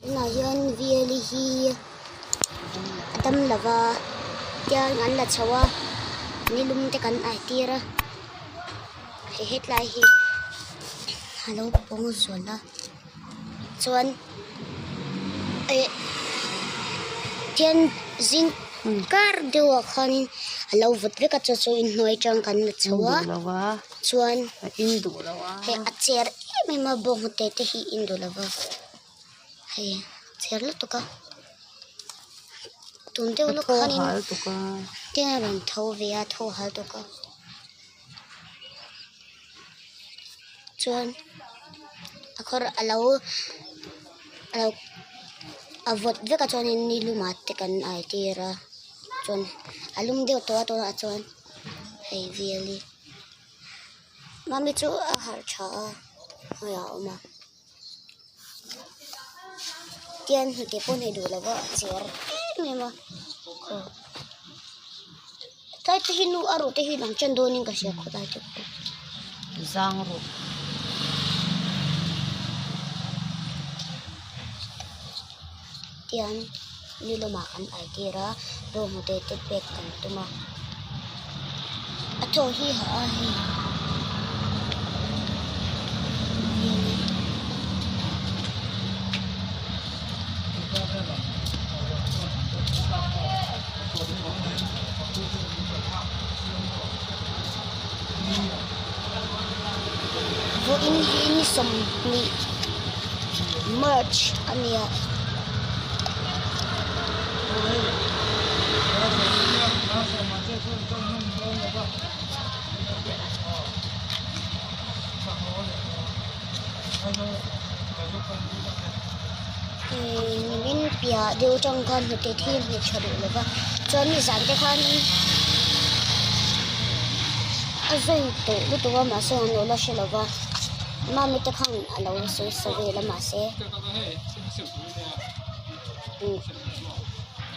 Tunah hian Vieli hi a dam lo va, tiang an la chho a, nilum te kan ai tir a, hei hetlai hi a lo pawng zual a, chuan eh tian zing kar deuhah khanin a lo vawt vek a chu chu inhnuai atang kan la chho a chuan hei a cher em em a bawnghnute te hi in duh lo va. Hei chher lutuk a tun deuh lawk khanin te a rawn tho ve a thaw hal tuk a chuan a khawr a lo a lo a vawt vek a chuanin ni lumah te kan ai tir a chuan a lum deuh tawh a tunah chuan hei vel hi mami chu a harh tha a hnuaiah a awm a. Tian hnute pawh nei duh lova a cher em em a aw tlai te hi nu a ruh te hi lang chen dawnin ka hria khawlai te pawh. Zang ruh. Tian ni lamah kan ai tir a bawnghnute te pek kan tum a a thaw hi hah a hei. Vawiin hi ni sawmhnih March a nia. Nimin piah deuh atang khan hnute thi a hmu tha duh lova chuan nizan te khanin a zui tawh lutuk a mahse an lo la hre lova mami te khan a lo sawi sa vel a mahse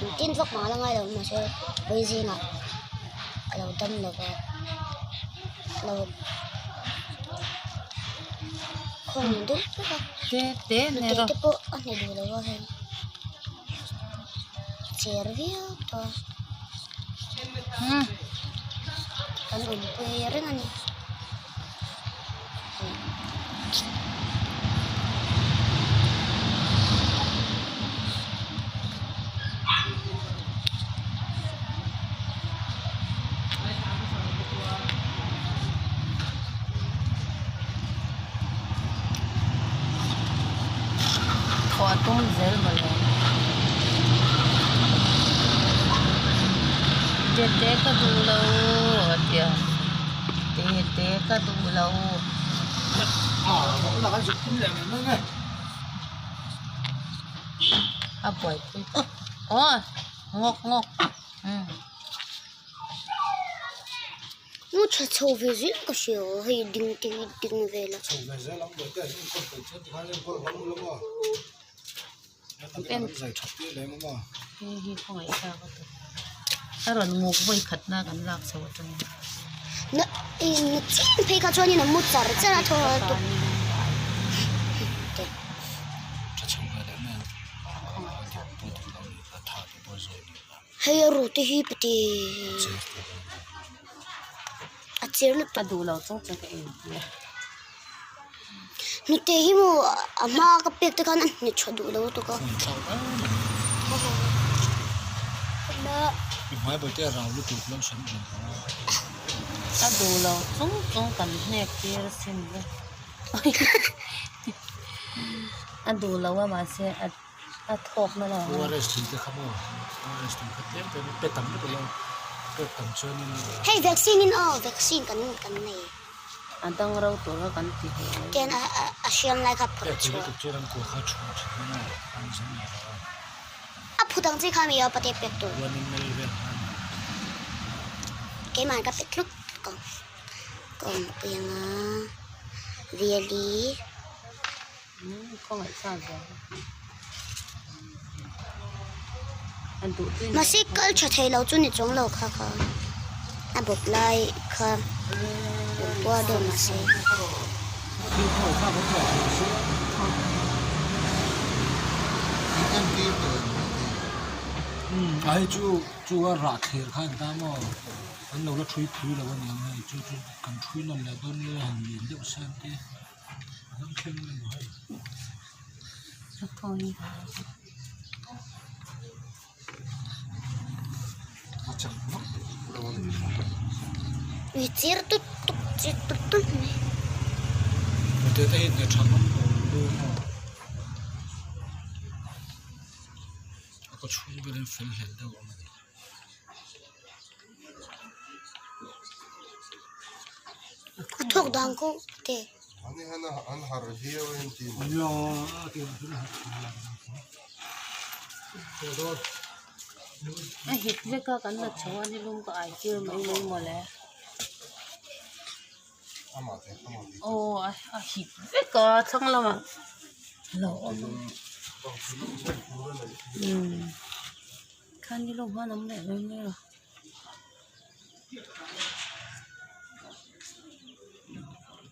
engtin vak mah la ngai lo mahse vawi zingah a lo dam lova lo khawn deuh vek a hnute te pawh a hne duh lo a hei cher viau tawh a kan awmpui reng a ni. Thawh a tum zel mawle. Tete ka duh lo a ti a. Tete ka duh lo. A buaipui aw ngawk ngawk umm. Nu tha chho ve zel ka hria aw hei ding te hi ding vel a. Hei hi khawngaih thlak a tur a rawn nguk vawi khat na kan lak chho atangin. Na na chin phei kha chuanin a mu char char a thaw a tuk. Hei a ruh te hi pati a cher lutuk. A duh lo chung chung ka en tir a. Hnute hi maw a hma ka pek te khan a hne tha duh lo lutuk a. A duh lo chung chung kan hnek tir asin le. A duh lo a mahse a. A thawk na lo ang. ORS tui te kha maw? ORS tui kha tlem tlem in pe tam lutuk lo. Pek tam chuan in. Hei vaccine in aw vaccine kan kan nei. A dang ro tur kha kan ti ve mai. Tian a a hriam lai kha phawrh chhuah. Pek lutuk chuan an kua kha thu thin a an zam leh lo a. A phut ang chi kha mi aw pate pek tur. One ml vel kha ani. Keimah ka pe tluk tluk ang. Ka awmpui anga Really. Mahse kal tha thei lo chu ni chuang lo kha kha a bawp lai kha puar deuh mahse. Entir tawh em heti? Umm a hei chu chu a rah thler kha an ta maw an lo la thui phui lo a niang hei chu chu kan thui nawn leh dawn nge han lian deuh se an ti a lo thleng a ni hei. A chak vak lo a ni. Ui chir tut tut chir tut tut mai. Mite te hi hne tha ngam lo dawn maw? A kaw chhung velin fel hlel deuh awm a ni. A thawk dan kawng te. A hit vek a kan la chho a ni lum ka ai tir mai mai mawle aw a hit vek a thlang lamah a lo awm a umm khan ni lum khan awm leh mai mai a.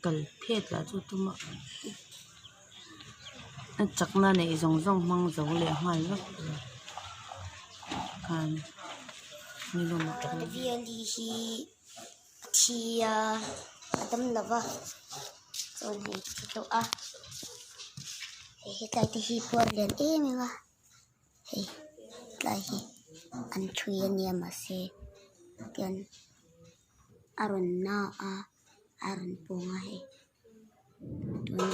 Kal phet lah chu tum a a chakna neih zawng zawng hmang zo leh nghal vek khan ni lawm a awm. Viali hi a thi a a dam lo va chuan hei a thi tawh a hei hetlai te hi puar lian em em a. Hei tlai hi an thui a nia mahse tian a rawn na a a rawn pawng a hei tun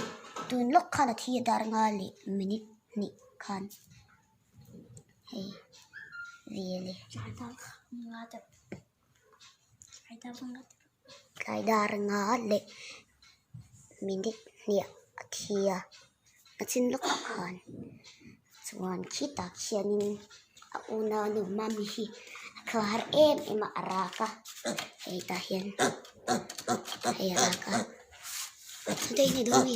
tun lawk khan a thi a dar nga leh minute hnih khan hei vel e. Tlai dar nga leh minute hnih a thi a a chin lawkah khan chuan khitah khianin a unau nu mami hi a thaw har em em a a rak a hei tah hian hei a rak a chutah hi dawn a mi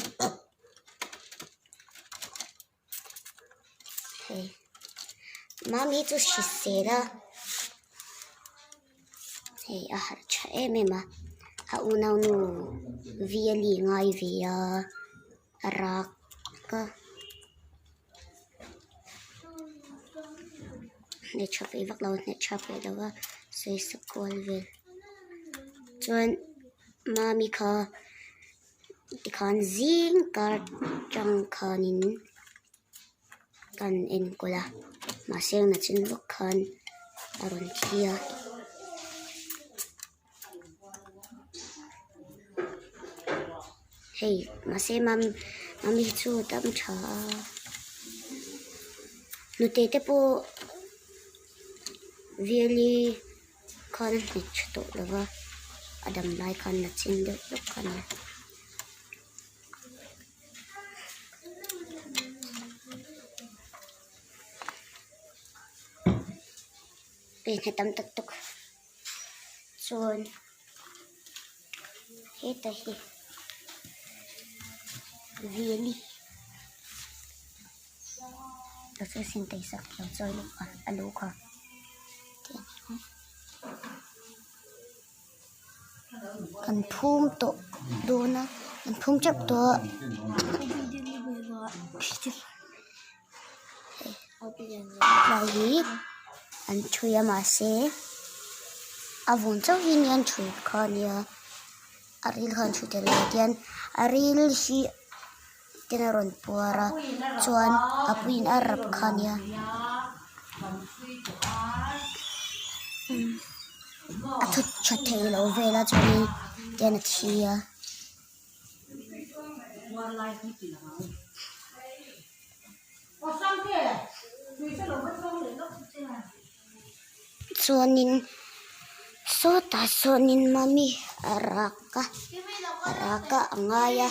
hei mami chu hrisel a hei a harh tha em em a a unau nu viali ngai ve a a rak a hne tha peih vak lo hne tha peih lo va sawi kual vel chuan mami kha. Tikhan zing kar tang khanin kan enkawl a mahse nachin vak khan a rawn thi a. Hei mahse mam mami hi chu tam tha a hnute te pawh veli khan a nghet tha tawh lo va a dam lai khan la chin deuh hlek a ni. Hei hna tam tak tak chuan heta hi veli a lu kha. Kan phum tawh dawn a kan phum teuh tawh a tlai hi an thui a mahse a vun chauh hi nia an thui kha a nia a ril kha an thui tel lo tian a ril hi. Ten a rawn puar a chuan a puiin a rap kha a nia a thut tha thei lo vel a chuanin tian a thi a. Chuanin sawtah sawnin mummy a rak a a rak a a ngai a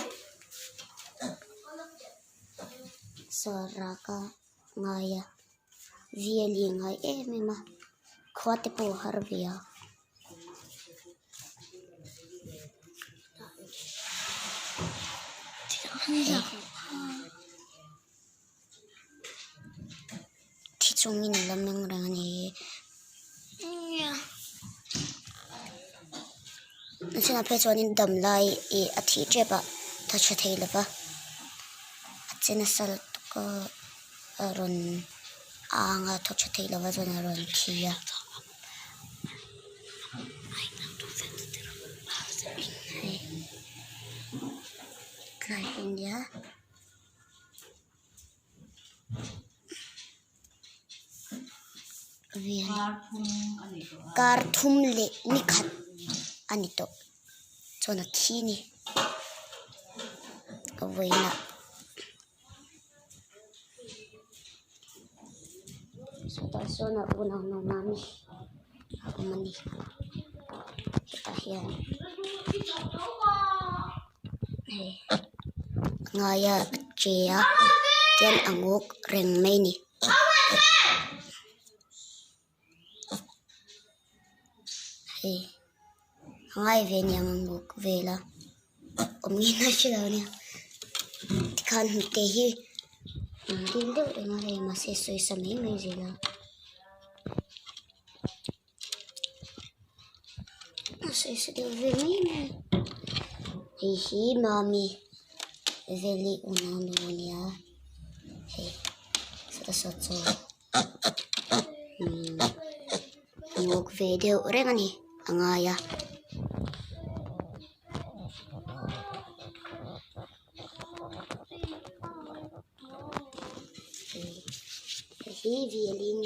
saw rak a ngai a viali a ngai em em a khua te pawh a har ve a. Thi chungin a la meng reng a ni a chungah phei chuanin dam lai ih a thih tep a tha tha thei lo va a che nasa lutuk a. A rawn ang a thaw tha thei lova chuan a rawn thi a. Hei tlai hi a nia. Kar thum leh ni khat a ni tawh chuan a thi a ni a vawiinah. Sawtah sawn a unau nu mami a awm a ni hetah hian hei ngaia a che a tian a ngawk reng mai a ni. Hei a ngai ve aniang a ngawk vel a awm ngei a hre lo ania tikhan hnute hi an dil deuh reng a hei mahse sawisa mai mai zel a a sawisa deuh ve mai mai hei hi mami veli unau nu ania hei sawta saw chaw. Ngawk ve deuh reng a ni a ngai a. Hei hi violin.